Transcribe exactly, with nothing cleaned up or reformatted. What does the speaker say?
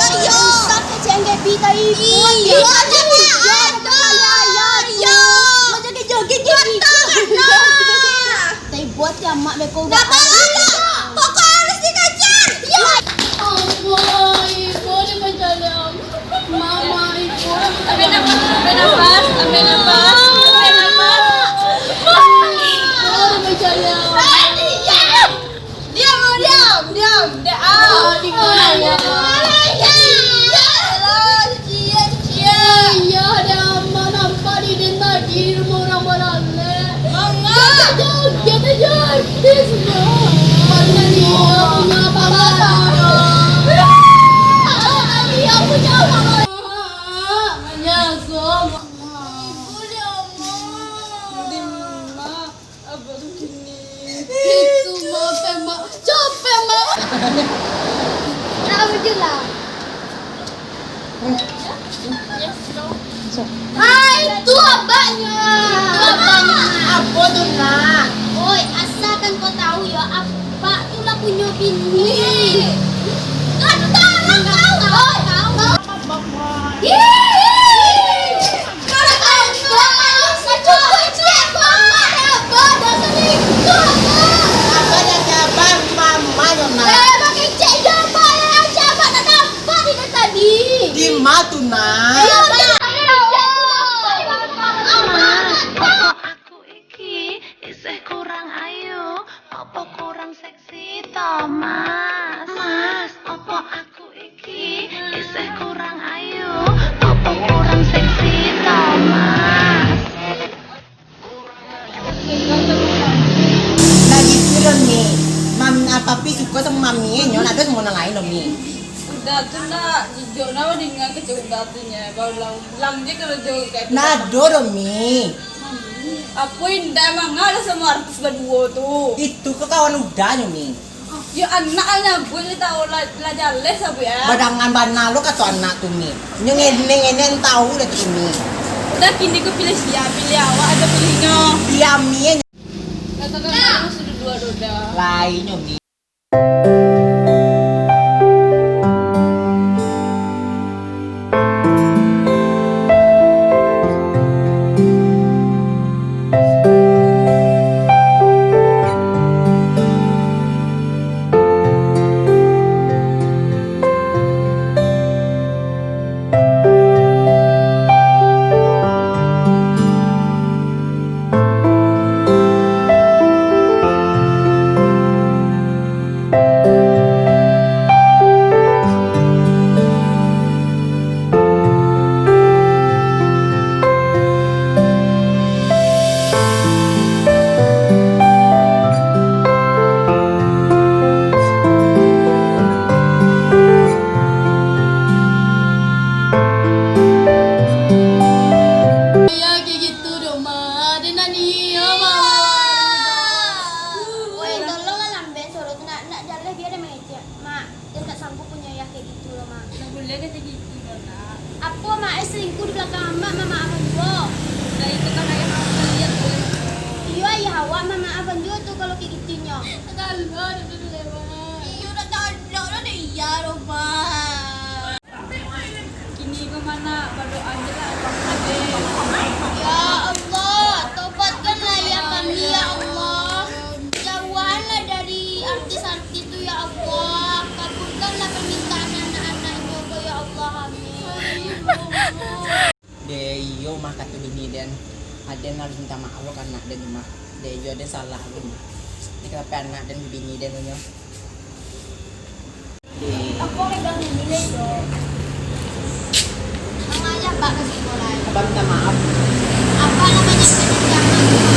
Yo. Rusak kecek Anggebi tadi. Iyo, buat dia. Iyo, jangan, jangan, jangan. Iyo. Mau joget-joget, Anggebi. Betul, betul. Tai buat ya, Mak, beko. Ndak apa-apa. Pokok harus dikejar. Iyo. Allah, Ibu, dia macam Mama, Ibu. Ambil nafas, ambil nafas, ambil nafas, ambil nafas. Ibu, dia macam Diam, diam, diam. Diam. Ah, di mana ya? Iya, cia, cia. Iya, ada aman nampak di den tadi di rumah urang baralek. Mama. Joget aja artis, Mak. Mana dia punya apa-apa? Dia punya apa-apa? Menyesal, Mak. Ibu dia, Mak. Abah tu kini. Itu mah, Mak. Capek, Mak. Nak bujur lah. Hai, tu abahnya. Tu abahnya. Apa tu, Nak? Oi, asalkan kau tahu ya, abah tu lah punyo bini. Kau tahu, kau tahu. Ih! Di ma tu, Nak? Opo aku iki isih kurang ayu? Opo kurang seksi? Sito, Mas. Mas, opo aku iki isih kurang ayu? Opo kurang seksi to, Mas? Nah, gitu loh, Mi. Mam, ah, Papi suko samo Mami, nyo ndak ado samo nan lain loh, Mi. Uda tu ndak, jijok ndak, Uda tu nyo, baru lang, lang je karajo kayak gitu. Ndak ado doh, Mi. Apo indak, emang ado samo artis baduo tu? Itu kan kawan Uda nyo, Mi. Yo, anak lah nyabuik, lah tahu lah, lah jaleh sabuik, ah. Badangan bana lo kato anak tu, Mi. Nyo ngene-ngene tahu lah tu, Mi. Uda kini ko pilih sia, pilih awak, ado pilih nyo. Sia, Mi. Katakan sudah dua doda. Lai nyo, Mi. Oi, tolonglah lamben suaro tu, nak, nak jaleh biar dia mangecek. Mak, dia ndak sanggup punyo ayah kayak gitu loh, Mak. Ndak buliah kayak gitu loh, Nak. Apo, Mak, eh, selingkuh di belakang Amak, Mak, maafan juo. Nah, itu kan ayah Amak lihat, boleh. Iyo, ayah awak, Mak, maafan juo tu kalau kayak gitunyo. Salah, dah dulu lewat. Iyo, dah tak ada, dah, dah iya loh, Mak. Kini ko, Mak, badoa je lah, Abang Ade. Ya Allah, tobatkanlah ayah kami, ya Allah. Jauhanlah dari artis-artis tu, ya Allah. Kabulkanlah permintaan anak-anak nyo ko, ya Allah. Amin. Dek iyo mah kato bini den, aden harus minta maaf lo ka anak den tu mah. Dek iyo den salah lo mah. Dek sampai anak den bini den tu nyo. Apo megang ini, Leco? Mangajak Abak ka siko lai. Abak minta maaf. Abak lah banyak kecek anak tu.